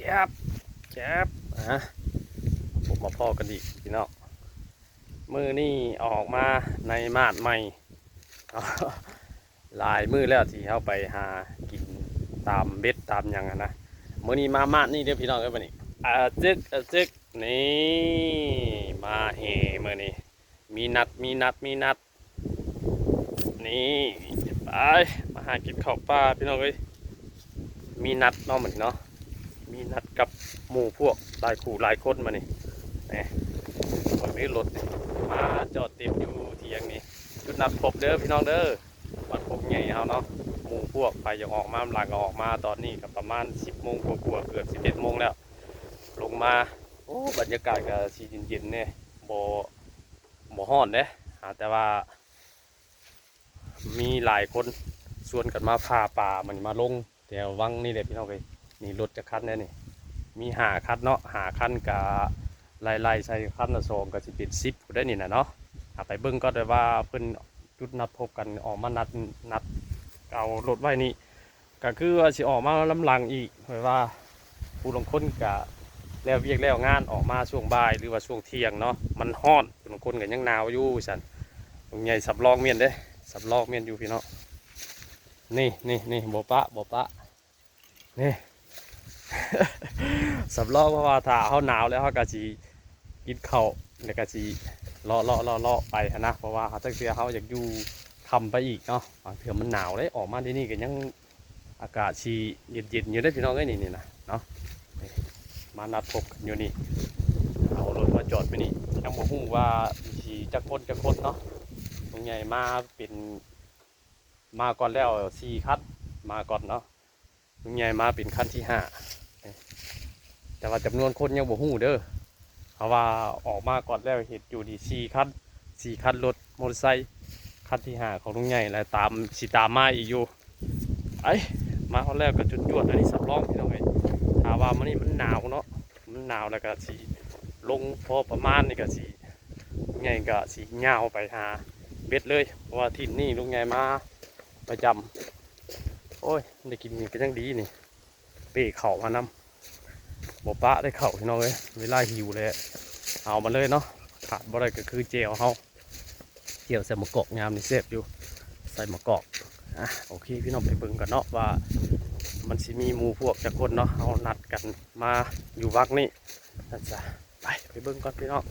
ແຈບ ແຈບ ອ່ະ ພົບມາພໍ້ກັນອີກພີ່ນ້ອງ ມື້ນີ້ອອກມາໃນມາດໃໝ່ ຫຼາຍມື້ແລ້ວທີ່ເຮົາໄປຫາກິນຕາມເບັດຕາມຫຍັງຫັ້ນນະ ມື້ນີ້ມາມາດນີ້ເດີພີ່ນ້ອງເອີຍ ມື້ນີ້ອາເຈັກ ອາເຈັກ ນີ້ ມາແຫ່ມື້ນີ້ ມີນັດ ມີນັດ ມີນັດ ນີ້ ໄປ ມາຫາກິນເຂົ້າປ່າພີ່ນ້ອງເອີຍ ມີນັດເນາະມື້ນີ້ເນາະ ມີນັດກັບໝູ່ພວກຫຼາຍຄູ່ຫຼາຍຄົນມື້ນີ້ ນີ້ ເບິ່ງເດີລົດນີ້ ມາຈອດເຕັມຢູ່ທຽງນີ້ ຈຸດນັດພົບເດີພີ່ນ້ອງເດີ ບ້ານໂຄກໃຫຍ່ເຮົາເນາະ ໝູ່ພວກໃຜຢາກອອກມານຳຫຼັງກໍອອກມາ ຕອນນີ້ກໍປະມານສິບໂມງກວ່າໆ ເກືອບສິບເອັດໂມງແລ້ວ ລົງມາ ໂອ້ ບັນຍາກາດກໍຊິເຢັນໆແດ່ ບໍ່ ບໍ່ຮ້ອນເດ້ ຫາແຕ່ວ່າມີຫຼາຍຄົນຊວນກັນມາຜ່າປ່າ ມັນມາລົງແຖວວັງນີ້ແຫຼະພີ່ນ້ອງເອີຍ ນີ້ລົດຈັກຄັນແດ່ນີ້ ມີຫ້າຄັນເນາະ ຫ້າຄັນກະໄລ່ໆໃສ່ຄັນລະສອງ ກະຊິເປັນສິບພຸ້ນເດ້ນີ້ນະເນາະ ຫາໄປເບິ່ງກ່ອນເດີວ່າເພິ່ນຈຸດນັດພົບກັນ ອອກມານັດ ນັດເອົາລົດໄວ້ນີ້ ກະຄືວ່າຊິອອກມານຳຫຼັງອີກ ແບບວ່າຜູ້ລາງຄົນກະແລ້ວວຽກແລ້ວງານ ອອກມາຊ່ວງບ່າຍ ຫຼືວ່າຊ່ວງທ່ຽງເນາະ ມັນຮ້ອນ ຜູ້ລາງຄົນກະຍັງໜາວຢູ່ຊັ້ນ ລຸງໃຫຍ່ສຳລອງແມ່ນເດ້ ສຳລອງແມ່ນຢູ່ພີ່ນ້ອງ ນີ້ ນີ້ ນີ້ ບໍ່ປະ ບໍ່ປະ ນີ້ ສຳລອງ ເພາະວ່າຖ້າເຮົາໜາວແລ້ວ ເຮົາກະຊິກິນເຂົ້າ ແລ້ວກະຊິເລາະໆໆໆໄປຫັ້ນນະ ເພາະວ່າເຮົາ ຈັກເທື່ອເຮົາຢາກຢູ່ຄ່ຳໄປອີກເນາະ ບາງເທື່ອມັນໜາວເດ້ ອອກມາດຽວນີ້ກະຍັງ ອາກາດຊິເຢັນໆຢູ່ເດ້ພີ່ນ້ອງເອີຍ ນີ້ ນີ້ນະເນາະ ມານັດພົບກັນຢູ່ນີ້ ເອົາລົດມາຈອດໄວ້ນີ້ ຍັງບໍ່ຮູ້ວ່າຊິຈັກຄົນຈັກຄົນເນາະ ລຸງໃຫຍ່ມາເປັນ ມາກ່ອນແລ້ວສີ່ຄັນ ມາກ່ອນເນາະ ລຸງໃຫຍ່ມາເປັນຄັນທີຫ້າ ແຕ່ວ່າຈຳນວນຄົນຍັງບໍ່ຮູ້ເດີ ເພາະວ່າອອກມາກ່ອນແລ້ວເຫັນຢູ່ນີ້ສີ່ຄັນ ສີ່ຄັນລົດມໍເຕີໄຊ ຄັນທີຫ້າຂອງລຸງໃຫຍ່ ແລະຕາມ ຊິຕາມມາອີກຢູ່ ໄປ ມາຮອດແລ້ວກໍຈົວດໆ ອັນນີ້ສຳລອງພີ່ນ້ອງເອີຍ ຖ້າວ່າມື້ນີ້ມັນໜາວເນາະ ມັນໜາວແລ້ວກໍຊິລົງພໍປະມານນີ້ກໍຊິ ລຸງໃຫຍ່ກໍຊິຍາວໄປຫາເບັດເລີຍ ເພາະວ່າຖິ່ນນີ້ລຸງໃຫຍ່ມາປະຈຳ ໂອ້ຍ ໄດ້ກິນນີ້ກໍຍັງດີນີ້ ເປ້ເຂົ້າມານຳ ບໍ່ປະໄດ້ເຂົ້າພີ່ນ້ອງເອີຍ ເວລາຫິວແລ້ວເອົາມາເລີຍເນາະ ຂາດບໍ່ໄດ້ກໍຄືແຈ່ວເຮົາ ແຈ່ວໃສ່ໝາກອກຍາມນີ້ແຊບຢູ່ ໃສ່ໝາກອກ ອ່ະ ໂອເຄພີ່ນ້ອງ ໄປເບິ່ງກັນເນາະວ່າມັນຊິມີໝູ່ພວກຈັກຄົນເນາະ ເຮົານັດກັນມາຢູ່ວັງນີ້ ນັ້ນຊະ ໄປ ໄປເບິ່ງກ່ອນພີ່ນ້ອງ